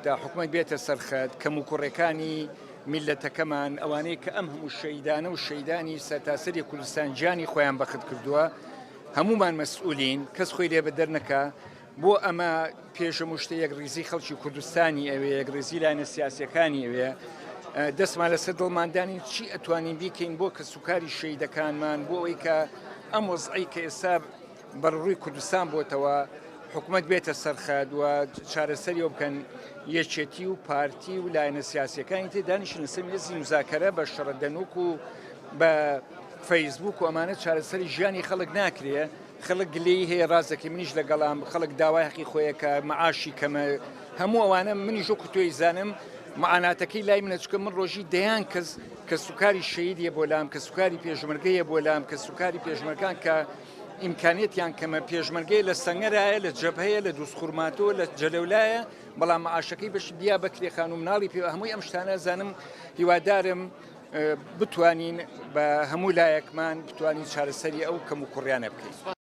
تا حکومەت بێتە سەر خەت، کەموکوڕیەکانی میللەتەکەمان، ئەوانەی کە ئەم هەموو شەهیدانە و شەهیدانی سەرتاسەری کوردستان گیانی خۆیان بەخت کردووە، هەموومان مەسئولین، کەس خۆی لێ بەدەر نەکا. بۆ ئەمە پێش هەموو شتێ یەکڕیزی خەڵکی کوردستانی ئەوێ، یەکڕیزی لایەنە سیاسیەکانی ئەوێ. دەستمان لەسەر دڵمان دانین چی ئەتوانین بیکەین بۆ کەسوکاری شەهیدەکانمان، بۆ ئەوەی کە ئەم وەزعەی کە ئێستا بەرەوڕووی کوردستان بۆتەوە حکومەت بێتە سەرخەت و چارەسەری ئەو بکەن یەکێتی و پارتی و لایەنە سیاسیەکانی تر دانیشن لەسەر مێزی مزاکەرە بە شەڕە دەنوک و بە فەیسبوک و ئەمانە چارەسەری ژیانی خەڵک ناکرێ خەڵک گلەیی هەیە ڕاستەکەی منیش لەگەڵام خەڵک داوای حەقی خۆیەکە معاشی کەمە هەموو ئەوانە منیش وەکو تۆی زانم معاناتەکەی لای منە چونکە من ڕۆژی دەیان کەس کەسوکاری شەهیدیە بۆ لام کەسوکاری پێشمەرگەیە بۆ لام کەسوکاری پێشمەرگان کە ئیمکانیەتیان کەمە پێشمەرگەیە لە سەنگەرایە لە جەبهەیە لە دووسخورماتۆ لە جەلەولایە بەڵام معاشەکەی بەش بیا بەکرێ خان و مناڵی پێ هەمووی ئەم شتانە زانم هیوادارم بتوانین بە هەموو لایەکمان بتوانین چارەسەری ئەو کەم و کوڕیانە بکەین.